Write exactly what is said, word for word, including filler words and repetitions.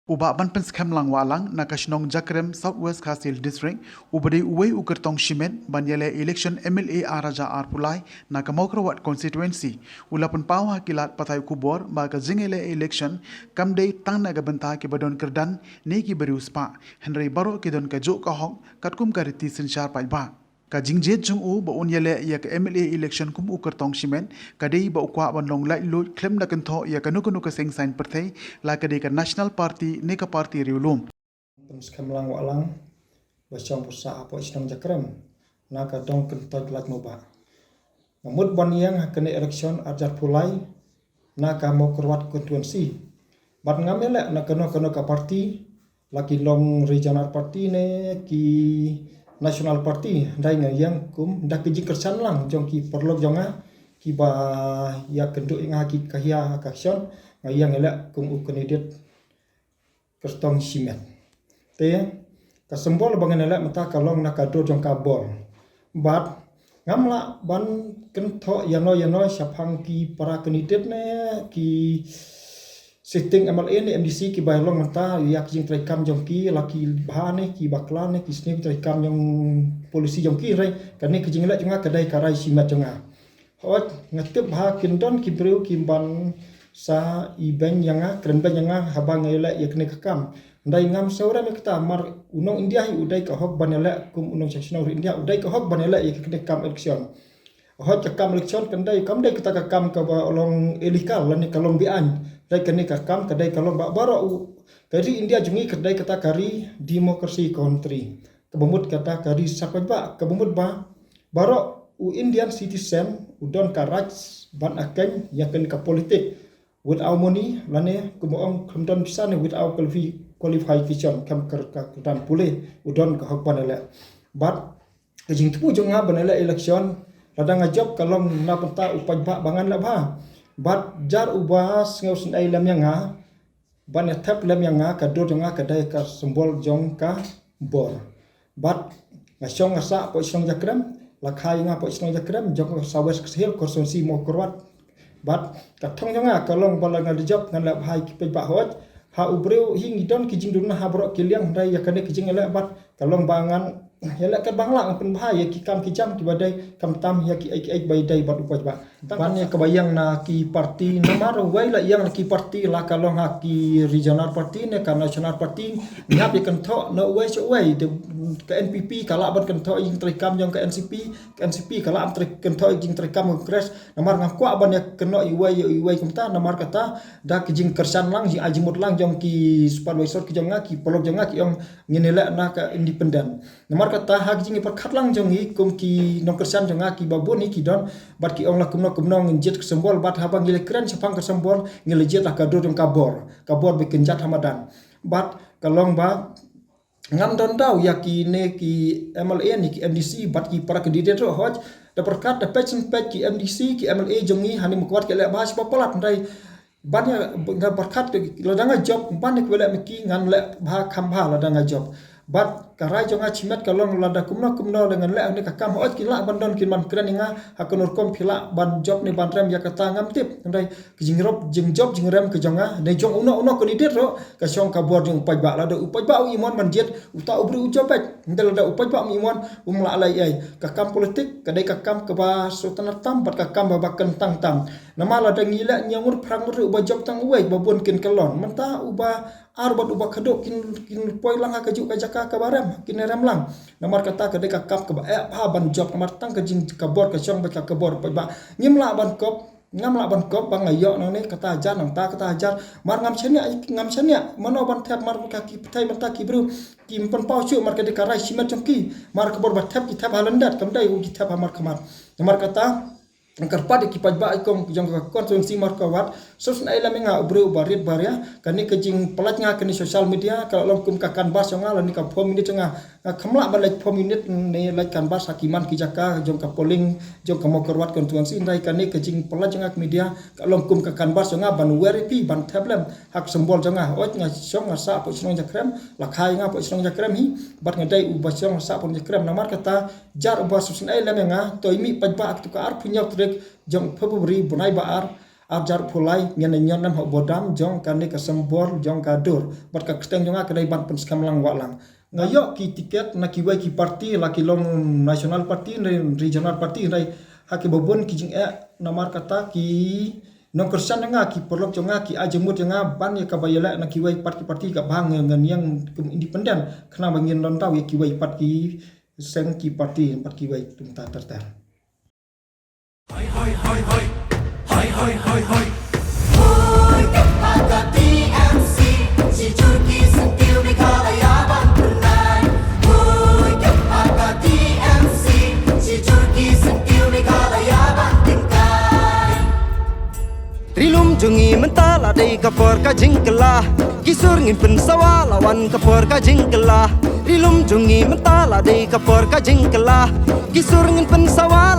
U Bah Banpynskhem Langwahlang na ka shnong Jakrem, South West Khasi Hills District, u ba dei uwei u kyrtong shimet ban ïaleh election M L A ar hajar arphew lai na ka Mawkyrwat constituency, u la pynpaw ha ki lad pathai khubor ba ka jingïaleh election kam dei tang na ka bynta ki ba don kyrdan ne ki ba riewspah, hynrei baroh ki don ka juk ka hok katkum ka riti synshar paidbah. Ka jingjied jong u ba un ïaleh ïa ka M L A election kum u kyrtong shimet ka dei ba u kwah ban long laitluid khlem da kynthoh ïa kano kano ka seng saiñ pyrthei, la ka dei ka National Party ne ka party riewlum. Pynskhem Langwahlang, ba shong pyrshah hapoh shnong Jakrem na ka dong kyntoit Laitumkhrah. Nga mut ban ïeng ha kane election ar hajar arphew lai na ka Mawkyrwat constituency. Bad ngam ïaleh na kano kano ka party, la ki long regional party ne ki national party, hynrei nga ïeng kum da ki jingkyrshan lang jong ki paralok jong nga ki ba ïakynduh ïa nga ha ki, ka hia ha ka election, nga ïeng ïaleh kum u candidate kyrtong shimet. Te ka symbol ba ngan ïaleh mynta ka long na ka dur jong ka bor. Bad ngam lah ban kynthoh ïano ïano shaphang ki para candidate ne ki sitting M L A ne M D C ki ba long mynta ïa ki jingtrei kam jong ki, la ki bha ne ki bakla ne ki sniew ki trei kam jong policy jong ki, hynrei kane ka jingïaleh jong nga ka dei ka rai shimet jong nga. Hooid, nga tip ba kin don ki briew ki ban sa ibeiñ ïa nga, kren beiñ ïa nga haba nga ïaleh ïa kane ka kam. Hynrei ngam sngewrem ïa kata, mar u nong India hi u dei ka hok ban ïaleh, kum u nongshong shnong ri India u dei ka hok ban ïaleh ïa kane ka kam election. Hooid, ka kam election kan dei, kam dei kata ka kam kaba long illegal lane ka long beaiñ. Dei kane ka kam ka dei ka long ba baroh u, ka ri India jong ngi ka dei kata ka ri democracy country. Kaba mut kata ka ri synshar paidbah, kaba mut ba baroh u Indian citizen u don ka right ban ïakren ïa kane ka politik without money, lane kumba ong khlem don pisa ne without qualifi-, qualification, kam kyrdan pule, u don ka hok ban ïaleh. Bad ka jingthmu jong nga ban ïaleh election, lada nga jop ka long na bynta u paidbah ba ngan leh bha. Bad jar uba sngew sngewsynei lem ïa nga, ban ïa thep lem ïa nga, ka dur jong nga ka dei ka symbol jong ka bor. Bad nga shong nga sah hapoh shnong Jakrem, la kha ïa nga hapoh shnong Jakrem jong ka South West Khasi Hills constituency Mawkyrwat. Bad ka thong jong nga ka long ba la nga da jop ngan leh bha ïa ki paidbah. Hooid, ha u briew hi ngi don ki jingduna ha baroh ki liang, hynrei ïa kane ka jingïaleh bad ka long ba ngan ïaleh katba nga lah, ngan pynbha ïa ki kam ki jam kiba dei, khamtam ïa ki ei ki ei ba dei bad u paidbah. Ban ïa kaba ïeng na ki party, namar uwei la ïeng na ki party, la ka long ha ki regional party ne ka national party, ngi hap ïa kynthoh na uwei sha uwei. Te ka N P P ka lah ban kynthoh ïa ki jingtrei kam jong ka N C P, ka N C P ka lah ban trei, kynthoh ïa ki jingtrei kam Congress. Namar nga kwah ban ïa kynnoh uwei ïa uwei kumta, namar kata da ka jingkyrshan lang, jingai jingmut lang jong ki supervisor ki jong nga, ki paralok jong nga ki ong ngin ïaleh na ka independent. Namar kata ha ka jingïapyrkhat lang jong ngi kum ki nongkyrshan jong nga kiba bun hi ki don, bad ki ong la kumno kumno ngin jied ka symbol, bad haba ngi la kren shaphang ka symbol ngi la jied la ka dur jong ka bor, ka bor ba kynjat ha madan. Bad ka long ba ngam don daw ïa kine ki M L A ne ki M D C bad ki para candidate ruh. Hooid, da pyrkhat da peit shen peit ki M D C ki M L A jong ngi ha Mawkyrwat ki leh bha shibun palat, hynrei ban ïa nga pyrkhat, lada nga jop ban ïa kiba leh ma ki ngan leh bha kham bha lada nga jop. Bad ka rai jong nga shimet ka long lada kumno kumno lada ngan leh ne ka kam, hooid ki lah ban don kin ban kren ïa nga ha kano rukom, phi lah ban jop ne ban rem, ïa kata ngam tip. Hynrei ka jingrop, jingjop jingrem ka jong nga ne jong uno uno candidate ruh ka shong ka bor jong u paidbah. Lada u paidbah u ïa mon ban jied, uta u briew u jop beit. Hynrei lada u paidbah um ïa mon, um lah leh ei ei. Ka kam politik ka dei ka kam kaba sngewtynnat tam bad ka kam ba, ba kyntang tam. Namar lada ngi leh, ngi ïa ngur phrang ngur uba jop tang uwei, ba bun kin kyllon. Mynta uba ar bad uba khadduh kin, kin poi lang ha kajuh ka jaka kaba rem, kin rem lang. Namar kata ka dei ka kam kaba eh bha ban jop, namar tang ka jing ka bor ka shong bad ka bor paidbah. Ngim lah ban kop, ngam lah ban kop ba nga ïoh nangne kata hajar, nangta kata hajar. Mar ngam shaniah, ngam shaniah mano ban thep, mar ka ki pyrthei mynta ki briew kim pynpaw shuh, mar ka dei ka rai shimet jong ki. Mar ka bor ba thep ki thep ha lyndet, kam dei u ki thep ha mar khmat. Namar kata nga kyrpad ïa ki paidbah ïa kong jong ka constituency Mawkyrwat, sngewsynei lem ïa nga u briew uba rit ba ria. Kane ka jingpyllait nga kane social media ka la long kum ka canvass jong nga lane ka four minute jong nga. Nga kham lah ban leit four minute ne leit canvass ha ki man ki jaka jong ka polling jong ka Mawkyrwat constituency, hynrei kane ka jingpyllait jong nga ka media ka long kum ka canvass jong nga ban wer ïa phi, ban thep lem ha ka symbol jong nga. Hooid, nga shong nga sah hapoh shnong Jakrem, la kha ïa nga hapoh shnong Jakrem hi, bad nga dei uba shong sah hapoh Jakrem. Namar kata jar uba sngewsynei lem ïa nga, to ïa mih paidbah ha katu ka arphew hynñiew tarik jong February, bnai ba ar, arjar pulai ngen nyon nam ha bodam jong kane ka sembor jong ka dur. Bad ka ksteng jong nga ka dei ban pynskhem lang wah lang. Nga ïoh ki tiket na kiwei ki parti, la ki long national party, ne regional party, ne ha ki babun ki jingeh. Namar kata ki nongkyrshan jong nga, ki paralok jong nga, ki ai jingmut jong nga ban ïa kaba ïaleh na kiwei pat ki parti, ka bang ngan ïeng kum independent, khnang ba ngin don daw ïa kiwei pat ki seng ki parti, pat kiwei kumta ter ter. Ri lum jong ngi mynta la dei ka por ka jingkylla. Ki sur ngin pynsawa la wan ka por ka jingkylla. Ri lum jong ngi mynta la dei ka por ka jingkylla. Ki sur ngin pynsawa